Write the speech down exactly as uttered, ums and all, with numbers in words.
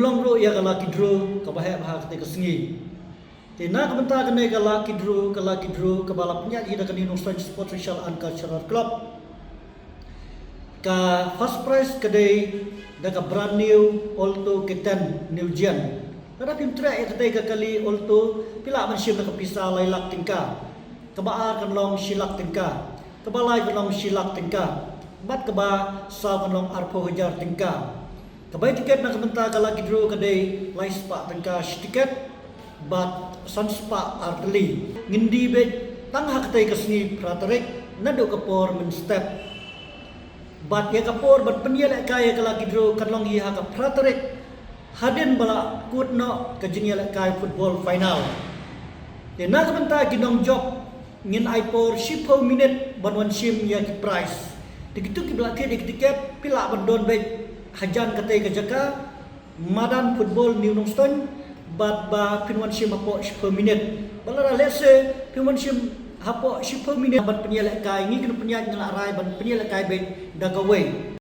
Ong ruh ïa ka lucky draw kaba heh bha ha katei ka sngi. Te na ka bynta kane ka lucky draw, ka lucky draw kaba la pynïaid hi da ka New Nongstoiñ Sports Social and Cultural Club. Ka first prize ka dei da ka brand new Alto K ten new gen. Lada phim treh ïa katei ka kali Alto, phi lah ban shim da ka pisa lai lak tyngka. Kaba ar kan long shi lak tyngka. Kaba lai kan long shi lak tyngka. Bad kaba saw kan long arphew hajar tyngka. Ka bai tiket na ka bynta ka lucky draw ka dei lai spah tyngka shi tiket bad san spah ar tylli. Ngin die beit tang ha katei ka sngi phra tarik naduh ka por mynstep. Bad ïa ka por ban pynïalehkai ïa ka lucky draw kan long hi ha ka phra tarik hadien ba la kut noh ka jingïalehkai football final. Te na ka bynta ki nongjop ngin ai por shiphew minit ban wan shim ïa ki prize. Te kito kiba la thied ïa ki tiket phi lah ban don beit hajan katei ka jaka madan football New Nongstoiñ bad ba phin wan shim hapoh shiphew minit. Bad lada lehse phin wan shim hapoh shiphew minit ban pynïalehkai, ngi kin pynïaid, ngi la rai ban pynïalehkai beit da kawei.